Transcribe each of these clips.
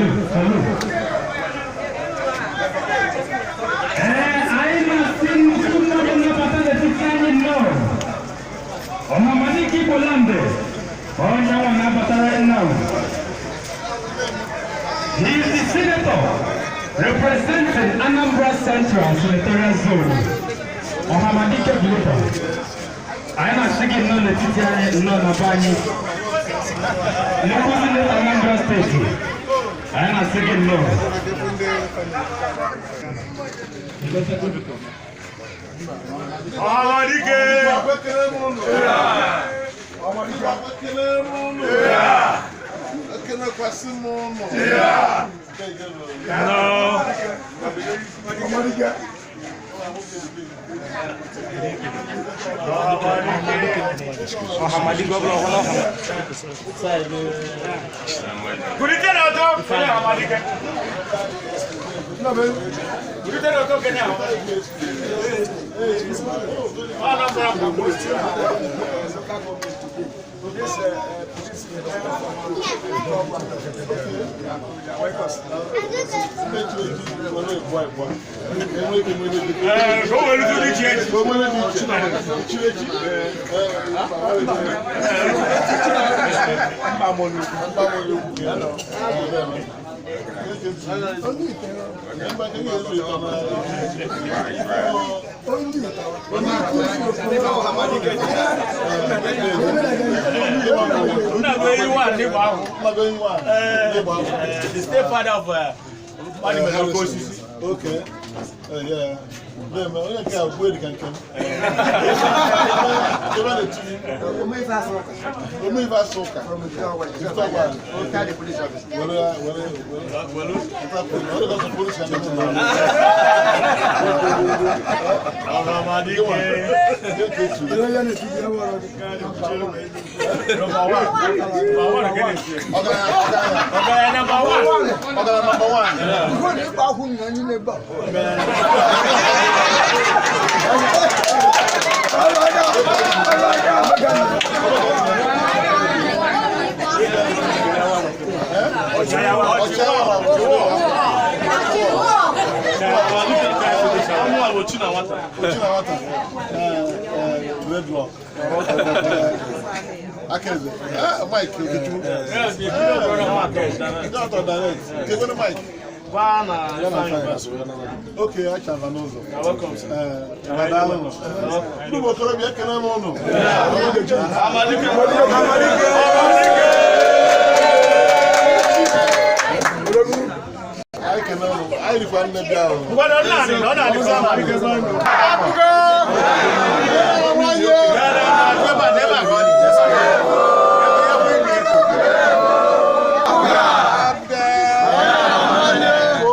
Salute, salute. Anyị na-asị nnukwu mmadụ nnabata n'etiti anyị nnọọ. Ọhamadike Igbo land, onye nwa na-abata right now. He is the senator representing Anambra Central Senatorial Zone. Ọhamadike Global. Anyị na-asị gị nnọọ n'etiti anyị, nnọọ na be anyị. Nnukwu senator Anambra State. Anyị na-asị gị nnọọ. Ọhamadike! Ekele m unu. Ekele m unu. Ekelekwasị m unu. Nnọọ. Ọhamadike ọbụla ọbụla ọha. Kulite n'ọtọ, kene Ọhamadike. Kulite n'ọtọ, kene Ọhamadike. Anambra gburugburu. Ee, ka o were tụrụ iche echi. Nna bụ eyi wa n'Igbo ahụ. The state father of Mmadụ mere oke osisi. Okay. Yeah. Then, onye nke a bụ ka nke m. Ebe a na-etu ome ife asụ ụka. Were were were. Were police ka na-etu. Ọhamadike. Number one. Number one kene ṣe. Ọ̀gá number one. Ọ̀gá number one. Ochi na nwata. Ochi na nwata. Dreadlock. Akeze. Mike Okechukwu. Yes, the brother Mark. Doctor direct. Kekwene Mike. Okay, achara n'ụzọ. Welcome, sir. Ee, daalụ. Ndị bụ okorobịa, ekele m ụnụ. Amadike. Amadike. Anyị kene ụnụ. Anyị rikwa nne bịa ahụ. Ngwado nna anyị, ọ na-adị ka Amadike. Ebe a, ebe a ka ọ dị.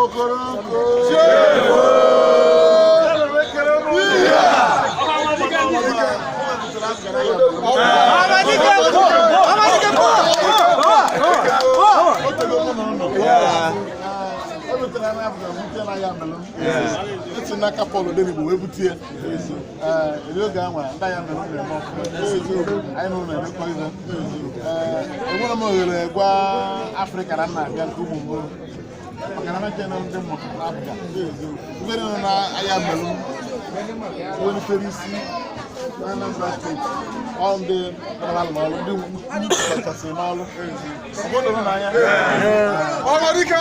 Okoroko. Ekele m ụnụ. Otego mụ na ụnụ. O rutere na Afrịka, bute na ya melụ m. Esi n'aka Paul Odenigbo wee bute ya. Ee, eri oge anwa ndị ya melụ m na-eme ọfụma. Anyị na ụlọ na-emekọ ihe. Ee, enwere m ohere gwa Afrịka na nna abịa nke ụmụ m maka na meche na ndị mmụta n'Afrịka. Ife nọ na ya melụ m welitere isi na Anambra State, ọ ndị nọ n'ọrụ, ndị kachasị n'ọrụ. Ọ bụrụ na n'anya. Ọhamadike!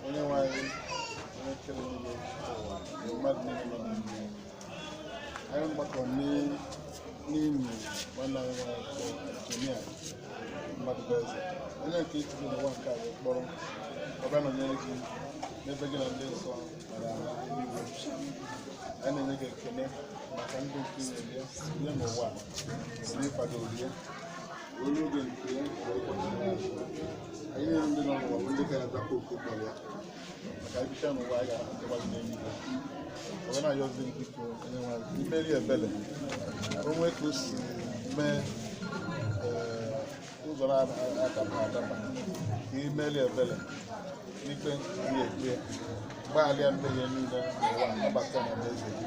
Onye nwe anyị, onye kere eluigwe, ụwa, mmadụ. Anyị gbakọrọ n'imi nwanne anyị nwanyị bụ Antonia Mmadụbụeze, onye nke itinye n'ụwa nke a wee kpọrọ ọ bịa nọnyere gị n'ebe gị na ndị nsọ mara eluigwe. Anyị na-enye gị ekele maka ndụ nke i nyere ya nye n'ụwa si n'ịkwado ya wee n'oge nke ya wee kpọchiri ya azụ. Anyị niile ndị nọ n'ụwa bụ ndị ka ya-azakwa oku kpọrọ ya, maka anyị bichaa n'ụwa, anyị ga-akwa gị n'eluigwe. Ọ ga na-ayọzi gị, biko, onye nwe anyị, imeri ebele o nwee ka o si mee ụzọ na-adaba adaba, ka imeri ebele n'ikpe ihe ekpe, gbaghalịa mmehie niile n'ụwa, nabata na alaeze gị.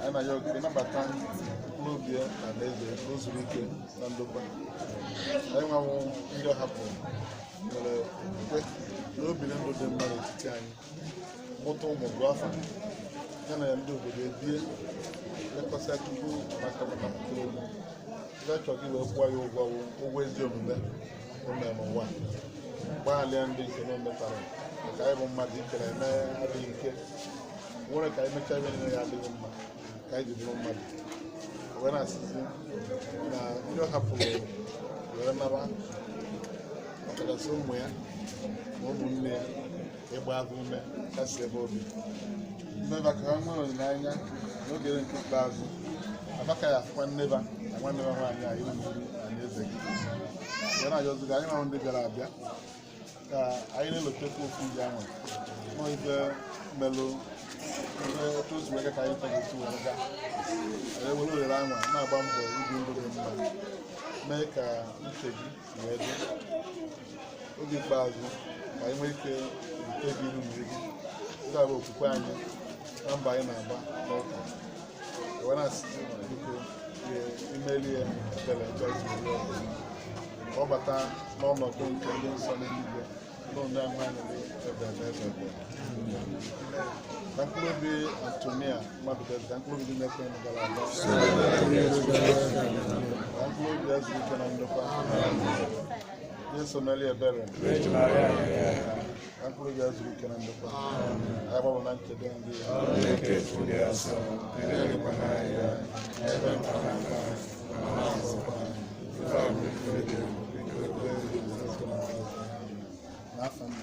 Anyị na-ayọ gị nabata mkpụrụ obi ya na alaeze ya, ka o zuru ike na ndokwa. Anyị nwanwụ ndị ọ hapụrụ nwere okwukwe na obiri ndụ dị mma n'etiti anyị, mụta ụmụ, gụọ afa ya na ndị obodo ebie lekọsịa tupu maka maka mkpụrụ obi. Ebe chọrọ gị wee kwụọ ya ụgwọ wụ ụgwọ ezi omume o mere n'ụwa. Gbaghalịa ndị nke na ometara, maka anyị bụ mmadụ ikere eme adịghị ike nwere ka anyị mechaa ihe niile ya adịghị mma ka anyị ji bụrụ mmadụ. Wee na-asịzi na ndị ọ hapụrụ were naba, ọkachasị ụmụ ya na ụmụnne ya, ịgba azụ ume, kasị ebe obi mmeba ka ha nwere olileanya n'oge nke ikpeazụ abaka ya afụkwa nneba na nwanne ba nwaanyị a iru n'iru na eze gị. Wee na-ayọzi gị, anyị nwa ndị bịara abịa, ka anyị na-elotekwa ofu ndị ahụ nọ ife melụ ife otu o si wee gaa, ka anyị taghị esi wee gaa. Anyị ewere ohere anwa na-agba mbọ ibi ndụ dị mma, mee ka uche gị wee dị. Oge ikpeazụ ka anyị nwee ike rute gị iru mmiri gị. Ndị a bụ okwukwe anyị na mbọ anyị na-agba n'ụka. Wee na-asị, biko, imeli ya ebere etu anyị si wee rịọ ya, ka ọ bata n'ọnọdụ nke ndị nsọ n'eluigwe n'ụlọ ahụ aṅụrị ebe ebe ebe ebe. Ka mkpụrụ obi Antonia Mmadụbụeze, ka mkpụrụ obi dị na-ekwe gara aga, ka mkpụrụ obi ya zuru ike na ndokwa. Jesu meli ebere, ka mkpụrụ obi ya zuru ike na ndokwa. Anyị gbabụ na nchedo ndị ya. Chineke dị asọ, na-elekwana anya n'ebe mkpa na mkpa ma na-azọkwa anyị. Ife a bụ ife dị egwu. N'afọ nna.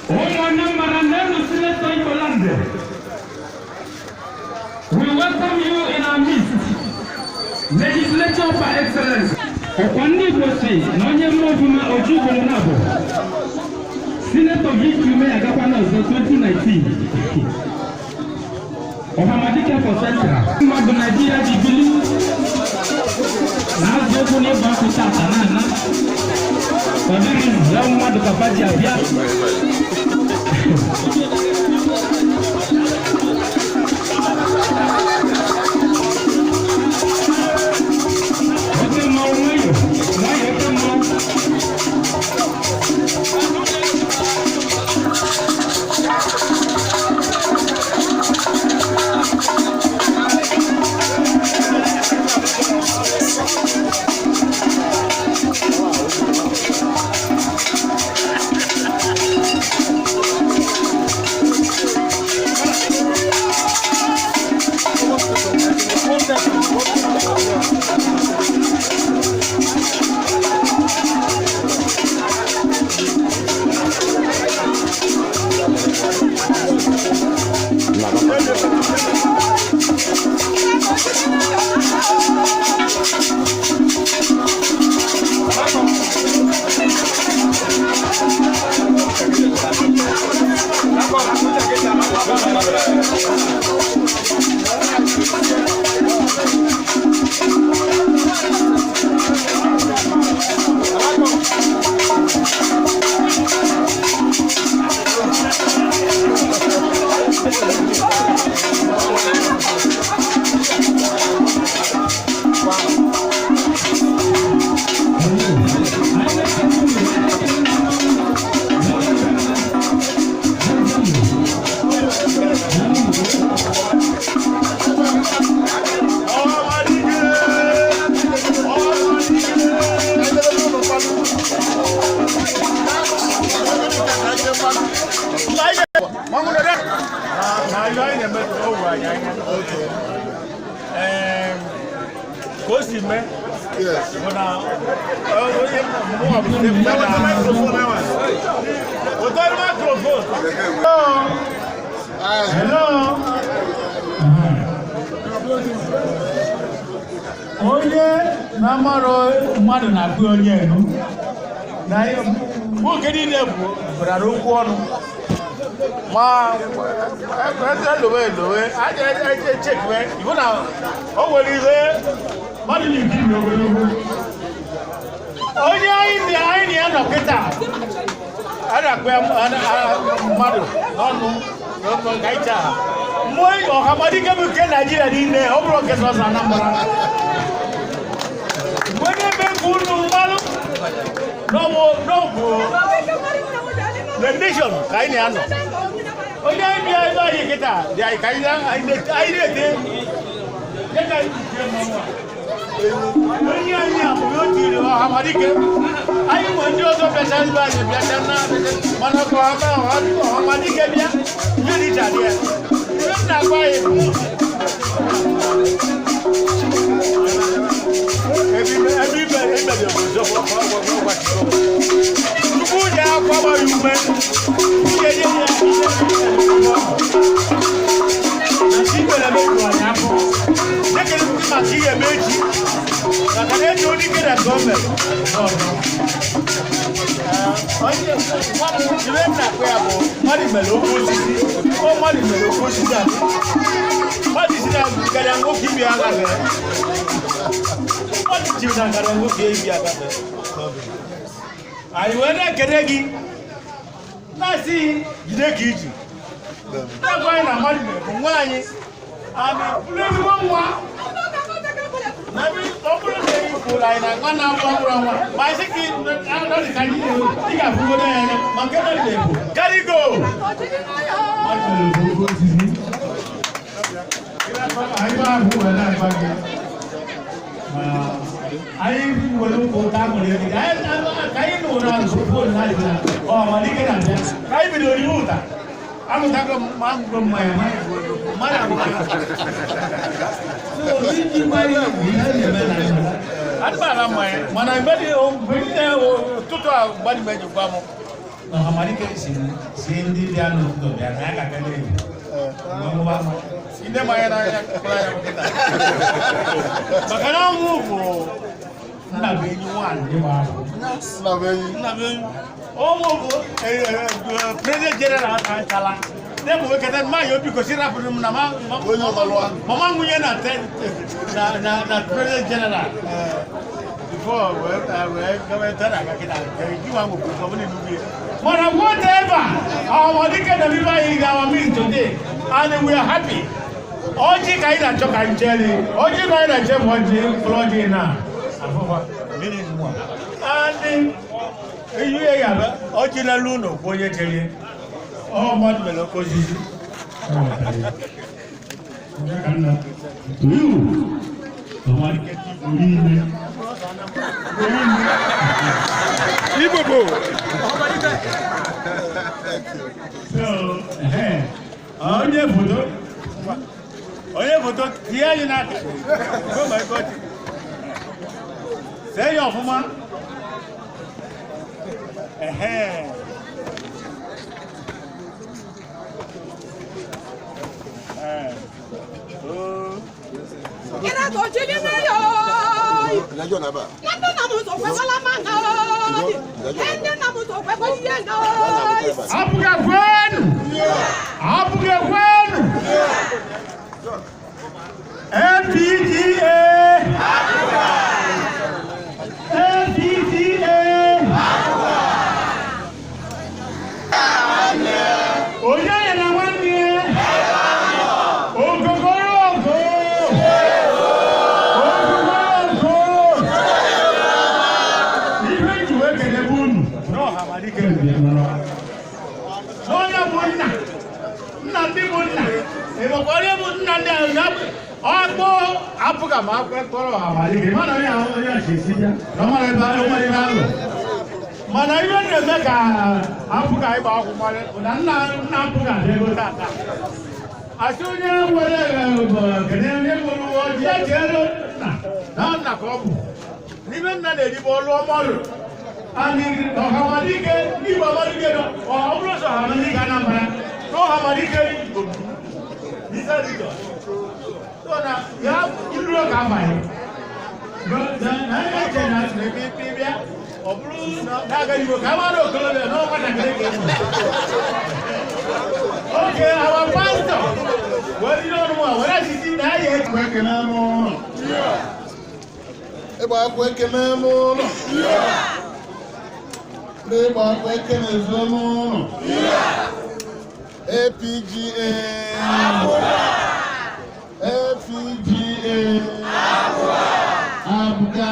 Ụmụnne mara nenu Senator Igboland. We welcome you in our midst. Legislature par excellence. Ọkwa ndị Igbo si na onye mma ọfụma oju ugboro na-abụ. Senator Victor Umeh agakwa n'ọzọ 2019. Ọhamadike for Central. Mmadụ Naijiria ji bili na-azụ okwu n'ịgba nkụ tata na-ana. Ọ dịghị ya mmadụ ka fa ji abịa. Oke mmanwụ, nwayọ nwayọ, oke mmanwụ. anyị anya. Ee, ka o si mee bụ na onye mụnwa bụ ndị wetara microphone. Hello. Onye na-amarọ mmadụ na-akpụ onye enu na Nwoke niile bụ bụrara okwu ọnụ ma elowe elowe aja echekiwe ibu na o nwere ihe mmadụ na-ekiri n'ogologo. Onye anyị na anyị na ya nọ kịta a na-akpọ ya mmadụ n'ọnụ n'ọnụ ka anyị chaa mmụọ ọhamadike bụ nke Naijiria niile, ọ bụrụ nke sọsọ Anambra mgbe na-eme nke unu mmanụ n'ọbụ the nation ka anyị na-anọ. Onye anyị bịa ebe anyị kịta dị anyị ka anyị na-ete dịka anyị tie mmanwụ a. Onye anyị abụghị otu iri ọhamadike anyị nwe ndị ọzọ bịacha ndụ anyị bịacha na mana ka ọhamadike bịa ihe dị iche adị ya. Ihe m na-agwa anyị bụ ebe ebe ibe ebe dị obodo tupu ya akwaba ya ume nwunye nye ya na ikwere mekuru anyị afọ dịka ndị maka ihe eme echi maka na eji onye ike na gọọmenti onye ibe m na-akpọ ya bụ mmadụ mere oke osisi ọ mmadụ mere oke osisi a mmadụ si na gara nwoke ibi agafere mmadụ ji na gara nwoke ibi agafere. Anyị wee na-ekele gị na-asị jide ka iji na-agwa anyị na mmadụ mere bụ nwa anyị anyị bụrụ ezigbo nwa na ọ bụrụ na ị kwuru anyị na nwa na-abụ ọbụrụ nwa ma anyị sị ka ị ka anyị ị ga-afụgodo ya anya ma nke mmadụ na-ebu karigo. Mmadụ mere oke osisi. Anyị ahụ wee na-agba gị. Ma anyị were ụkwụ ụta amụrụ ego gị. Ka anyị nụrụ na fon na adịghị na ọhamadike na-abịa ka anyị bidoro iwe ụta amụtago m ma aṅụgo mmanya mmadụ abụọ. So, iji gbara igwe, ihe a na-eme na ndụ. Adịbara mmanya mana mgbe dị mgbe niile ụtụtụ a mgbe dị meji gwa m Na ọhamadike si ndị bịa n'ụtụtụ bịa na ya ga-abịa n'ehihie. Mgbe ṅụba mmanya. Ide mmanya n'anya mkpụrụ anya nkịta maka na ọnwụ bụ Nna bụ enyi nwaanyị ịgba akwụ. Nna bụ enyi. Nna bụ enyi ọnwụ bụ president general achala na-ebu wekata mmanya obi kwesịrị rapụrụ m na Onye ọzọ lụọ. Mama nwunye na na president general before wee gawa tara aga kịta jiwa nwekwu ọ bụla n'ugwu. Mana whatever, ọhamadike na biba anyị ga our meeting today and we are happy. Ọjị ka anyị na-achọ ka anyị chere. Ọjị na anyị na-eche bụ ọjị mkpụrụ ọjị na afụfa mmiri nwa. And ihe ya bụ ọjị n'elu ụlọ bụ onye chere. Ọ mmadụ mere oke osisi. To you, ọhamadike niile. Igbo bụ So, onye foto Onye foto tinye anyị n'aka. Go my God. See ya ọfụma. Ehe. Ee. Oo. Kira to jeli na yo. Ìdájọ́ náà bá. Nando na mu so kwe wala ma na. Ende na mu so kwe ko ye na. Apụga kwenu! Apụga kwenu! APGA! APGA! Onye nyere nwanne ya? Okokoro oko! Okokoro oko! Ihe nji wee kelebe unu N'ọhamadike. N'onye bụ nna nna ndị bụ nna ịmakwa onye bụ nna ndị ahụ ya bụ ọkpụ apụga ma akwụ kpọrọ ọhamadike mana onye ahụ onye a si esi ya na ọ mara ebe ọ mara ebe alụ mana ihe na-eme ka apụga ịgba akwụ mara bụ na nna nna apụga dị ego tata. Asị onye nwere kene onye nwere uwe ojii ya chere nna na nna ka ọ bụ n'ime nna na-eribe ọlụ ọma ọlụ and ọhamadike n'igbo amadike nọ ọ bụrụ sọ ọhamadike Anambra na ọhamadike Igbo Eastern Region so na ya ilu ka abanye na ndị eche na asị na ebe bịa ọ bụrụ na agaghị Igbo ka a mara okorobịa na ọ nwatakịrị ka ebu. Okay, our pastor. Were you know what? What is it now? Ekene m ụlọ. Ịgba akwụ ekene m ụlọ. Ndị ịgba akwụ ekene ezuo m ụlọ. APGA. APGA. Abuga.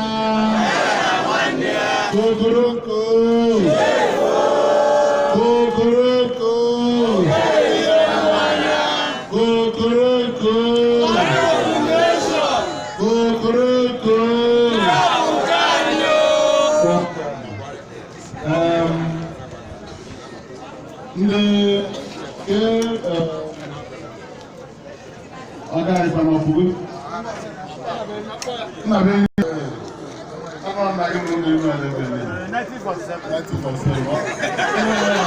Kokoroko. Kokoroko. Kokoroko. Kokoroko. Ndị ke ọga ịkpa na ọpụgo nna be ama na gị mụrụ n'ime ala ebe niile. 1947. 1947.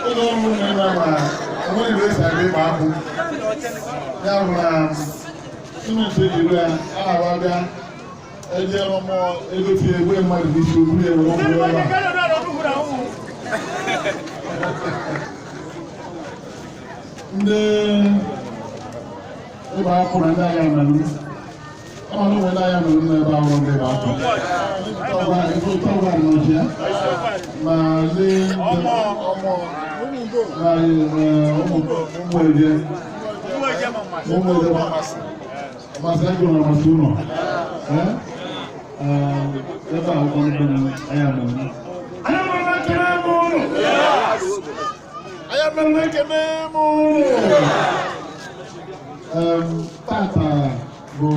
Ụlọ ọrụ na-eme ma enweghị ebe esi aga ịgba akwụ. Ya bụ na simenti eji ya a na-agba bịa eje mmụọ ego tinye egwe mmadụ n'isi oburu ya were ọgwụ ebe a. Ndị ịgba akwụ na ndị agha melụ ama na onwe ndị agha melụ n'ebe ahụ ndị ịgba akwụ. Ebe ụtọ ọgwa nọchi ya ma ndị ọmọ na ụmụ eje ụmụ eje masị ego na masị ụlọ ebe a ụkwụ ndị agha melụ. Anya mere ekene m ụlọ. Tata bụ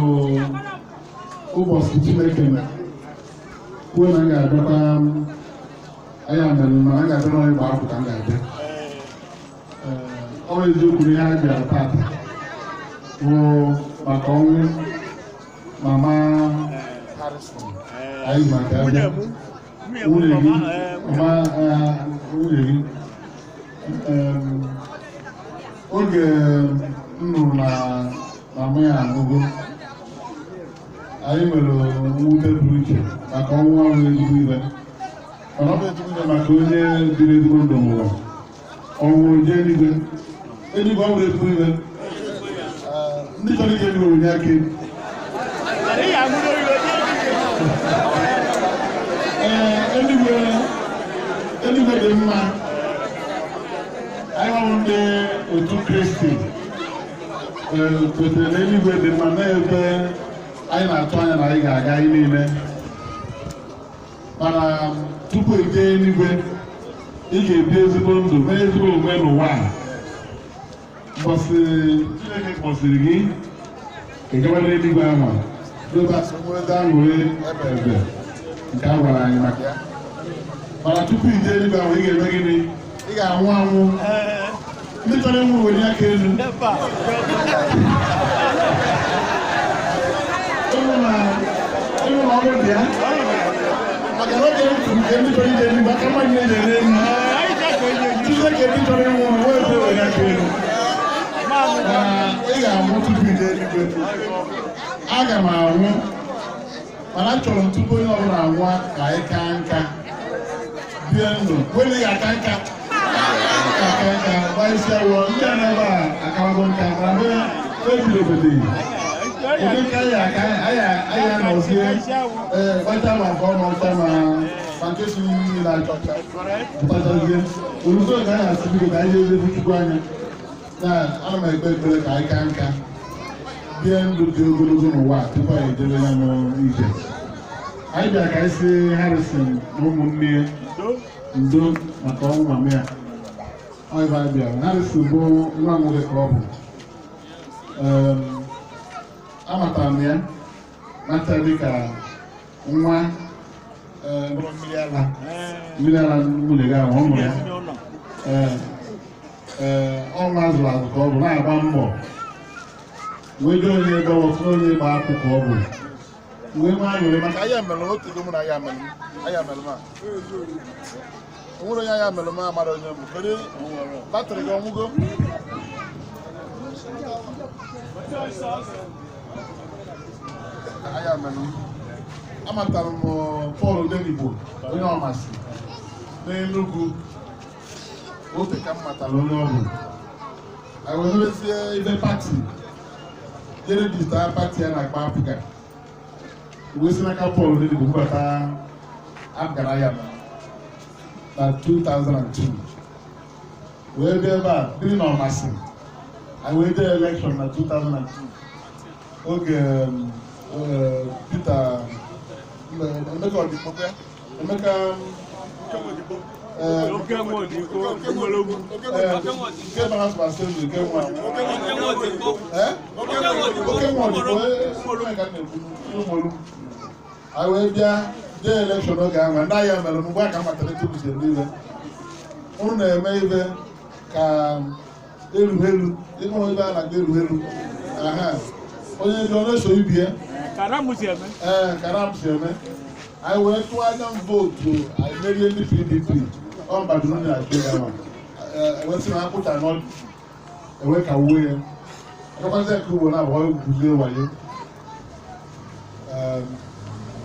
ụbọchị Chineke mere kwuo na m ga-abịakwa anya mere na m ga-abịa n'ịgba akwụ ka m ga-abịa. Ọ bụ eziokwu na ihe a bịara tata bụ maka ọnwụ mama Harrison anyị maka abịa nwunye gị mama nwunye gị. Oge m nụrụ na mama ya anwụgo anyị nwere mwute pụrụ iche maka ọnwụ ahụ ezigbo ibe mana ọ bụ ezigbo ibe maka onye biri ezigbo ndụ n'ụwa ọnwụ jee eluigwe eluigwe ọ bụrụ ezigbo ibe ndị chọrọ ije eluigwe onye aka elu. Ee, eluigwe eluigwe dị mma. Anyị nwere ndị otu Kristi kwetere na eluigwe dị mma na-ebe anyị na-atụ anya na anyị ga-aga anyị niile mana tupu ị jee eluigwe ị ga-ebi ezigbo ndụ mee ezigbo omume n'ụwa a. Mbọsị Chineke kpọsịrị gị ị gawa n'eluigwe ahụ dobe asọmpi aṅụrị ebe ebe nke a gwara anyị maka ya mana tupu ị jee eluigwe ahụ ị ga-eme gịnị? Ị ga-anwụ anwụ. Ndị chọrọ ịnwụ were aka elu. Ịnwụ na ọrụ dị ya maka na oge nke ndị chọrọ ije eluigwe aka mmadụ na-eje n'elu Chineke ndị chọrọ ịnwụ wee ebe were aka elu na ị ga-anwụ tupu ije eluigwe. Aga m anwụ mana achọrọ m tupu onye ọbụla anwụọ ka anyị kaa nka bie ndụ wele ya aka nka aka nka gbaa isi awọ ndị a n'ebe a akawago nka mana mgbe ebidobeghị ụdị nka anyị aka anyị anọzie ee gbacha ma nke ọnụ ọcha ma nke si mmiri na-acha ọcha pụtachazie oluzo ka anyị asị biko ka anyị jee ebe Chukwu anya na ana m ekpe ekpere ka anyị kaa nka bie ndụ dị ogologo n'ụwa tupu anyị ejebe ya n'ije. Anyị bịara ka anyị si Harrison na ụmụnne ya ndo maka ọnwụ mama ya. Ọ ebe anyị bịara. Harrison bụ nwa nwoke ka ọ bụ. Amatara m ya mata dịka nwa mmiri ara nwunye gị ahụ ọ mụrụ ya. Ee, ee, ọnwa azụrụ azụ ka ọ bụ na-agba mbọ wee jụọ onye ebe ọtụtụ onye ịgba akwụ ka ọ bụ wee maa anyụrị maka aya mere otu ego mụ na aya mere aya mere ma onwere onye aya mere ma amara onye bụ kedu batrị gị ọnwụgo aya mere m amatara m Paul Odenigbo onye ọmasị n'Enugu ote ka m matara onye ọ bụ anyị wee mezie ibe pati jere jista pati a na-akpọ APGA wee si n'aka Paul Odenigbo bubata APGA na ya na 2002 wee bịa ebe a biri na ọmasị anyị wee jee elekshọn na 2002 oge Peter Emeka Odigbo Emeka nke bara asụsụ asembli nke nwa oke nwa Odigbo ụmụolu anyị wee bịa jee elekshọn oge ahụ ndị agha mere mgbe a ka matara etu si eme ibe ụnụ na-eme ibe ka elu elu ịhụrụ ibe a na-akpọ elu elu onye dị ọ na-eso ibie ee karam si eme anyị wee tụọ anya vootu anyị merie ndị PDP ọ mbadoro na achụ ya ma wee sị na akwụcha n'ọdụ ewe ka wuo ya akakwazi nke ugbo na-abụ guzie wayo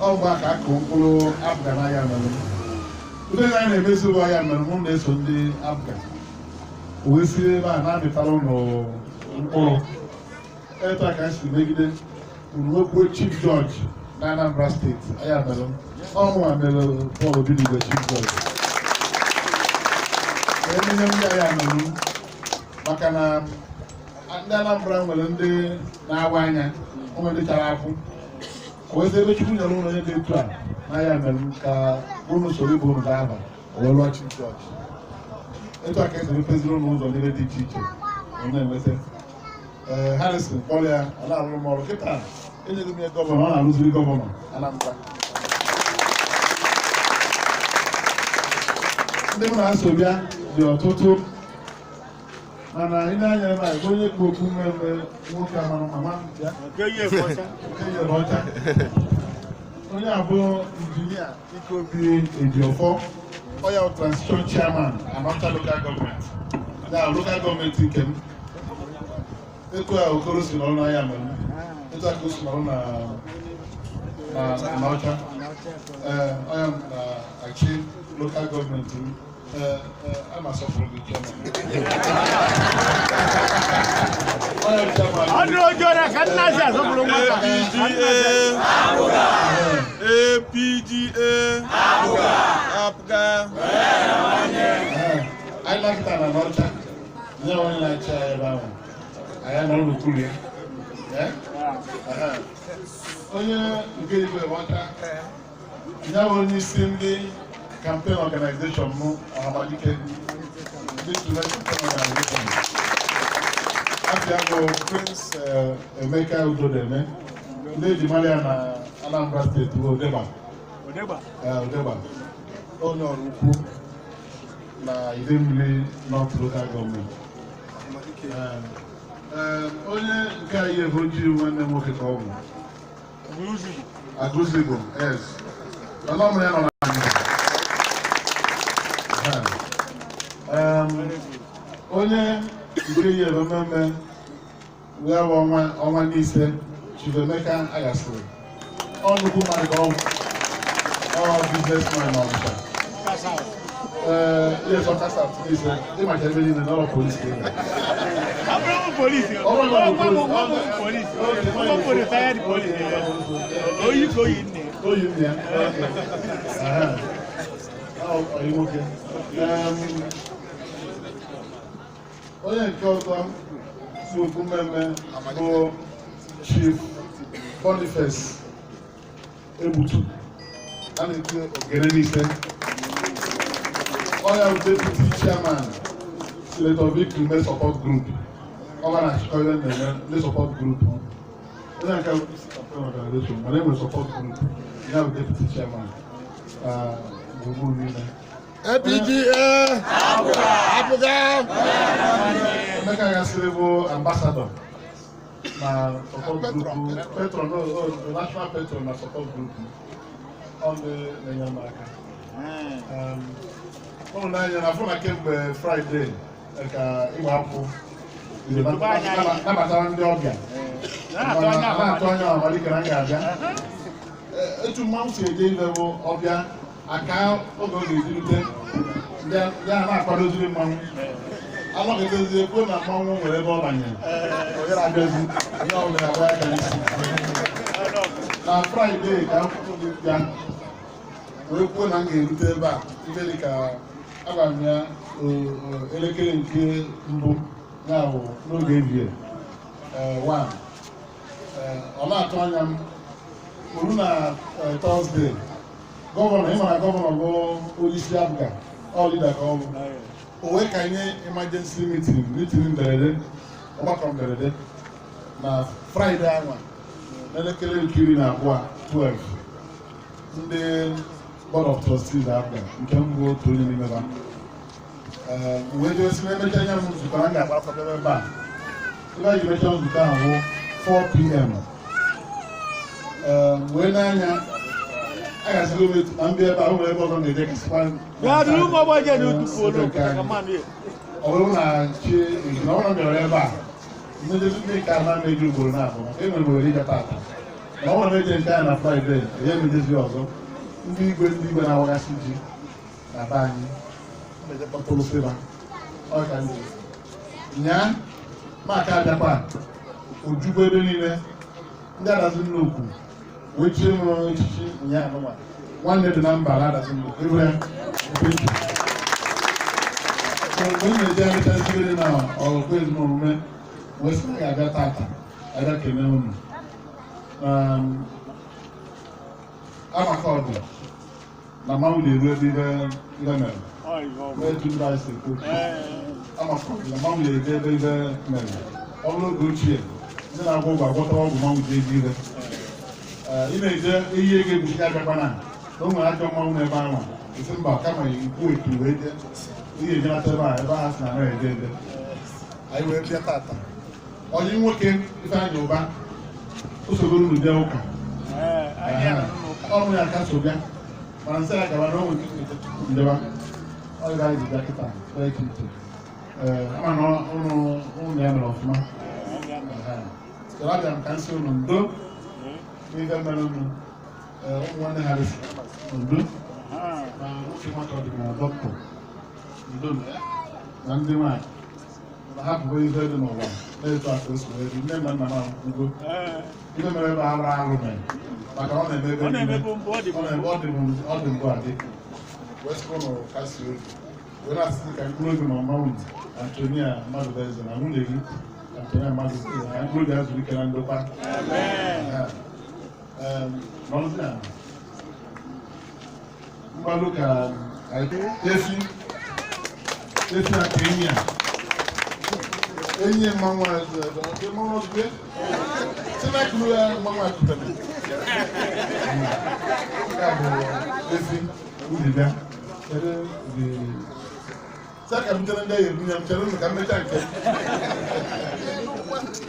ọ mgbe a ka akụ mkpụrụ APGA n'ahịa mere m ndị anyị na-emezi bụ ahịa mere mụ na-eso ndị APGA wee si ebe a na-amịtara ụlọ mkpụrụ etu a ka si megide nwekwuo chief judge na Anambra steeti ahịa mere m ọ mụnwa mere Paul Odenigbo chief judge ememe ndị ahịa mere m maka na ndị Anambra nwere ndị na-awa anya onwe ndị chara afụ wee ebe Chukwu nyere ụlọ onye dị etu a n'ahịa mere m ka unu soro ibe unu gaa aba wee lụọ chief judge etu a ka esi mepeziri ụlọ ụzọ niile dị iche iche ọ na-enweta ee Harrison kpọrọ ya ọ na-arụrụ m ọrụ kịta enyego m ya gọvanọ ọ na-arụziri gọvanọ Anambra ndị mụ na-aso bịa dị ọtụtụ mana ị na-anya ebe a onye kpu okpu mmemme nwoke amara mama ya nke yere ọcha onye abụ injinia Ikeobi Ejiofor ọ ya transition chairman Anọcha local government ya local gọọmenti nke m etu a Okoro si nọrọ n'ahịa mere etu a ka o si nọrọ na Anọcha ee ọya na-achị local gọọmenti m ee a na-asọpụrụ gị chairman. Ọ dịrị ojú ọrịa ka nna si asọpụrụ nwata. APGA APGA anyị nakịta na n'ọcha nye onye na-achị anyị ebe ahụ anyị nọrọ n'okpuru ya onye nke igwe ọcha ya bụ onye isi ndị campaign organization mụ Ọhamadike ndị student campaign organization afịa bụ Prince Emeka Udodeme ndị eji mara ya na Anambra steeti bụ Odegba Odegba onye ọrụ ukwu na Idemili North Local Government. Onye nke anyị bụ ojii nwanne m nwoke ka ọ bụ Agụzigbo yes ọlọmụ ya nọ na onye nke yi ebe mmemme ya bụ ọnwa n'ise Chief Emeka Agasịrị ọ nnukwu mmadụ ka ọ bụ ọ businessman n'Ọnịcha. Yes, Ọka South n'ise ịmacha ebe niile n'ọrụ polisi ka ị ga. Abụrụ polisi. Polisi. Retired polisi. Oyi ka oyi nne. Oyi nne ya. Oyi nwoke. Onye nke ọzọ si okwu mmemme bụ Chief Boniface Egbutu a na-eti ogene n'ise. Ọ ya bụ deputy chairman Senator Victor Ume support group. Ọ ga na-achịkọ ihe na-eme ndị support group. Onye nke bụ isi campaign organization mana enwere support group ya bụ deputy chairman gburugburu niile. APGA. APGA. Emeka Aghasịrị bụ ambassador na support group patron, no, no, national patron na support group. Ọ ndị na-enye m aka. Ụnụ n'anya na afọ na kemgbe Friday ka ịgba akwụkwọ nabatara ndị ọbịa, na-atụ anya Ọhamadike na m ga-abịa. Etu mmanwụ si eje ibe bụ ọbịa aka oge ọ ga-eji rute ndị a na-akwadoziri mmanwụ alọgidezi kwuo na mmanwụ nwere ebe ọ banyere onye na-abịazi onye ọbụla na-agba aka n'isi. Na Friday ka akwụkwọ gị bịa wee kwuo na m ga-erute ebe a ife dị ka agwara m ya elekere nke mbụ, ya bụ n'oge ehihie one. Ọ na-atụ anya m kwuru na Thursday governor, ịma na governor bụ onyeisi APGA, ọ leader ka ọ bụ, o wee ka nye emergency meeting, meeting mberede, ọgbakọ mberede na Friday anwa n'elekere nke 12, 12. Ndị board of trustees APGA nke mbụ, otu onye n'ime ha, wee jee si na-emecha anya m nzukọ na m ga-akpakọta ebe a. Ebe a ji mechaa nzukọ ahụ bụ 4 p.m. Wee n'anya agazigo m etu na mbịa ebe a, o nwere ebe ọzọ na-eje kasịkwa. Ọ bụrụ na chi na ọ bụrụ na m bịara ebe a mmejezi ndị nke a na-emeji ugboro na-abụ maka enwere m ohere ịbịa tata, ma ọ bụrụ na eje nke a na Friday enye emejezi ọzọ. Ndị igwe na-awagasị ji na be anyị na-ejekpọtụrụ sịba ọ ka ndị nyaa maka abịakwa ojugbo ebe niile ndị adazi nnukwu wee chie m echichi nyaa nụnwa nwanne dị na mba na adazi nnukwu ebe ya ebe iche. So mgbe m na-eje emechasị dị na ọgụgụ ezimomume wee sị na ga-abịa tata abịa kene unu na amaka ọdụ na mmanwụ na-eru ebe ibe ibe mere n'etu ndị anyị si ekwu okwu. Amaka ọdụ na mmanwụ na-eje ebe ibe mere. Ọ bụrụ oge ochie, ndị na-agwọ ọgwụ agwọta ọgwụ mmanwụ ji eji ire. Ị na-eje iyi ego egbuchi abịakwa na o nwere ajọ mmanwụ n'ebe ahụ, esi mba kama ikwu etu wee jee ihe ejenata ebe a ebe a sị na anaghị eje eje. Anyị wee bịa tata. Onye nwoke Ifeanyị Ụba usoro unu jee ụka ọrụ ya aka so bịa, mana nsị ya gaba na onwe njeba ọ ga anyị ji bịa kịta kpee iche iche. Ee, ama na ụnụ ụnụ ya mere ọfụma. Soro abịa m ka nsị ụnụ ndo n'ife mere ụnụ. Ee, ụmụ nwanne ha resi ndo na nwoke nwata ọdịnala dọkịta ndo na ndị nwaanyị na ha bụgo ife dị n'ụwa na-eto aka o si wee dị. Nne na nna m anwụgo. Ife mere ebe arụ arụ mere maka ọ na-eme ebe niile. Ọ na-eme, ọ dị mbụ adị. Wee sị ụnụ kasi obi wee na-asị ka mkpụrụ obi mama unu Antonia Mmadụbeze na nwunye gị Antonia Mmadụbeze, ka mkpụrụ obi azụrụ ike na ndokwa. Nọrọzi ala. Mgbalụ ka anyị efi efi a ka enyi a enyi mmanwụ a mmanwụ ozugbo si na kuru ya mmanwụ akụtere ya bụ efi unu bịa chere dị sị ka m chere ndị agha ebunye m chere unu ka m mechaa nke m,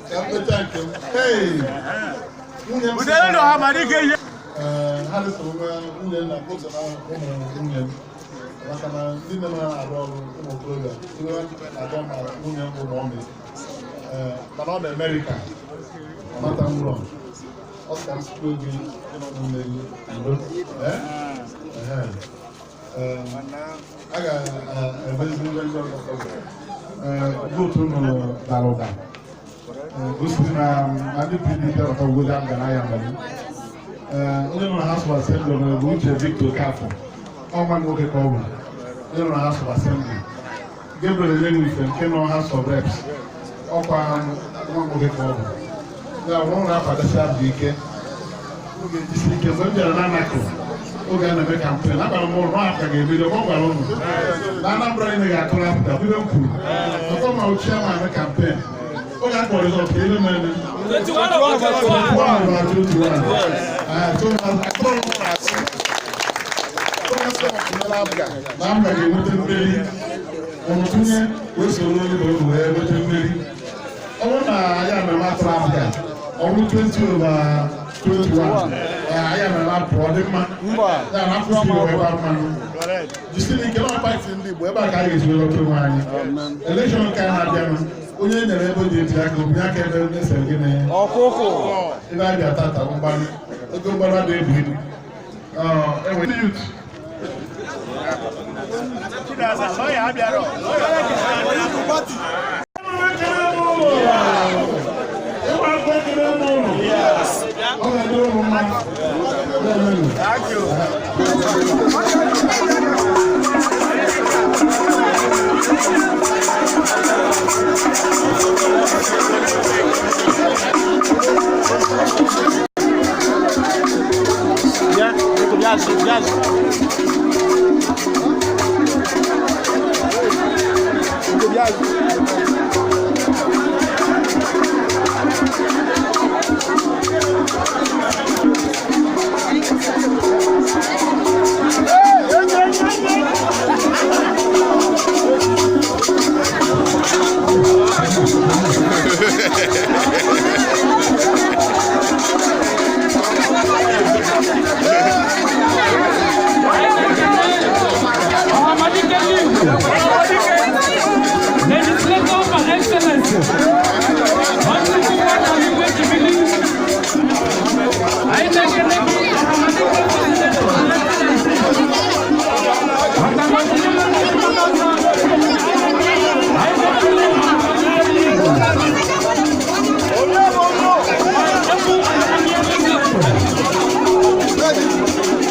ka m mechaa nke m. Hey! Nwunye m sị ee, ha lesoro nwa nwunye m na otu na ụmụ nwunye m maka na ndị nne m na-arụ ọrụ ụmụ okorobịa iwe na-abịa ma nwunye m bụ na ọ mee. Ee, mana ọ na Amerịka ọ nata nwụrọ ọ sị ka m sikwa gị ịnọ n'ụlọ gị ndo. Ee? Ehe. Ee, a ga-emezi ihe ndị ọzọ. Ee, vote unu dara ụda. Ee, gosiri na ndị PDP ọta ugozi APGA na ya mere. Ee, onye nọ na House of Assembly nwere bụ Uche Victor Okafor, ọ nwa nwoke ka ọ bụ, onye nọ na House of Assembly. Gabriel Enyenwife nke nọ House of Reps, ọkwa nwa nwoke ka ọ bụ. Ya bụ ụlọ akwadosi abụ ike, unu ga-ejisi ike. Mgbe m bịara na Anako oge a na-eme campaign, agbara m ụlọ na APGA ga-ebido. Ọ gwara ụnụ na Anambra niile ga-atụrụ APGA bido. M kwuru ọkọ ma ochie ma eme campaign oge a kpọrọ result ka ebe mere 21 over 21. 21 over 21. Ah, so akpọrọ m ụlọ asị. Tụnyere APGA na APGA ga-enweta mmeri. Ụnụ tụnye wee soro olu wee nweta mmeri. Ọ bụrụ na ya mere atụrụ APGA, ọ bụrụ 20 over 21, ya mere apụ ọ dị mma. Ya na akwụsị Igbo ebe a mmanụ. Jisi n'ike na pati ndị Igbo ebe a ka anyị ga-esi welọta onwe anyị. Election nke a na-abịanụ, onye e nyere ebe o ji eti aka obinye aka ebe onye sere gịnị. Ọkụkụ. Ebe a bịa tata bụ mgbalụ. Ego mgbalụ adịghị ebu ibu. Enwe ndị youth. Ọ ga-adịrị ụmụ mma. Bịa, biko bịa azụ, bịa azụ. Biko bịa azụ. Ọhamadike Igbo, legislator par excellence, Honorable Nwata Igwe Jibili, anyị na-ekele gị Ọhamadike legislator par excellence, maka na ọdịnihu na-ekwu ọzọ, anyị na-ekele Ọhamadike Igbo. Egwu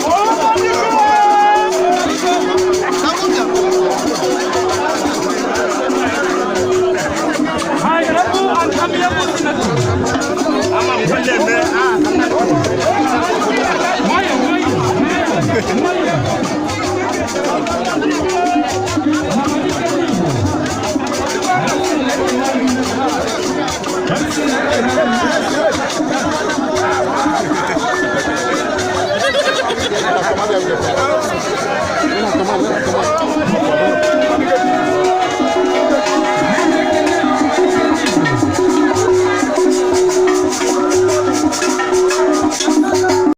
Ọhamadike Igbo. My rebel and amiable senator. Nwayọ, nwayọ, nwayọ, nwayọ.